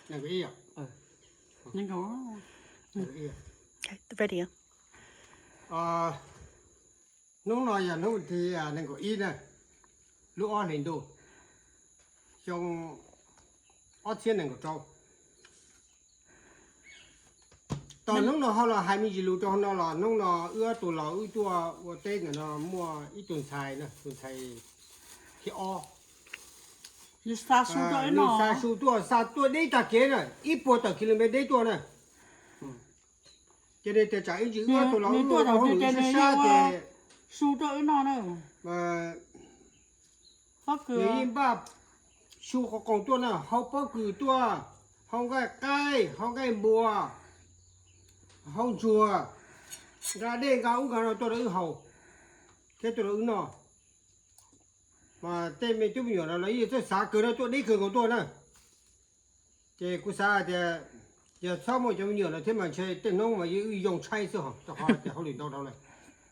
Nees nkaum ib yom? Nees nkaum ib. Hnub no yog hnub thib nees nkaum ib na, lub ob hlis ntuj, xyoo ob txhiab nees nkaum rau. Tau hnub no ho los hais me ntsis lus rau hauv no los hnub no wb ob tug los wb tuaj ua teb ntawm no muaj ib tug ntxhais, tus ntxhais thib ob, nws xa su tuaj xa tuaj deb tag kev na, ib puas tawm kilomev deb tuaj na. Ces nws tias tsam ib ntsis wb ob tug los wb ua hauj lwm sab sab ces su tuaj wb noj na. Nws yeej npaj su qos qoos tuaj na, hau pob kws tuaj, hau nqaij qaib, hau nqaij npua, hau ntsuag, nqa dej nqa ub nqa no tuaj rau wb haus thiab tuaj rau wb noj. Mas tej me tub me nyuam no los yeej txawj xav kawg no, tuaj deb kawg nkaus tuaj na. Ces kuv xav hais tias yog txhob muaj cov me nyuam no thiab mas ntshe tej hnub mas yeej wb yoo tshaib xwb hos, rau qhov tias hauj lwm ntau dhau lawm.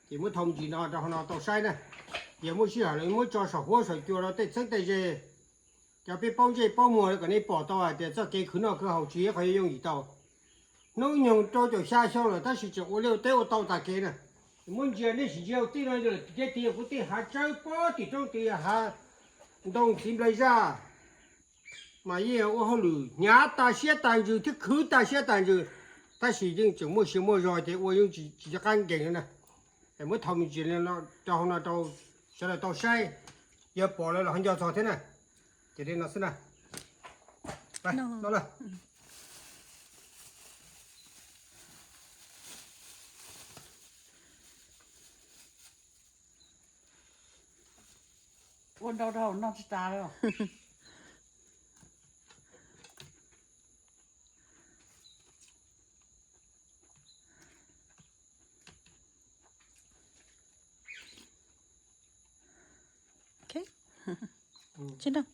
Ces muab thaij me ntsis no rau hauv no tau saib na. Yog muaj sij hawm los muab tso saum huab saum cua rau tej txheeb tej ze, cov peb paub ntsej paub muag kom nej pom tau hais tias txoj kev khwv noj khwv haus tsis yog qhov yooj yim tau. Hnub nyoog rau caum xya xyoo lawm tab sis tseem ua liaj ua teb ua tau tag kev na. Muab ntsia nej sim ntsia tij no, tij tiag kuv tij hav tsawb pob tim roob tid, hav ntoo txiv nplai zaj, mas yeej ua hauj lwm hnyav tas siab tas ntsws thiab khwv tas siab tas ntsws, tab sis yeej tseem muaj sia muaj zog ces ua yeej tsis nco qab nkees na. Muab thaij me ntsis rau hauv no rau sawv daws tau saib, yog pom lawm los ho nco txog thiab na. Ces li no xwb na. Ua ntau dhau noj tsis tas li. Tsis noj.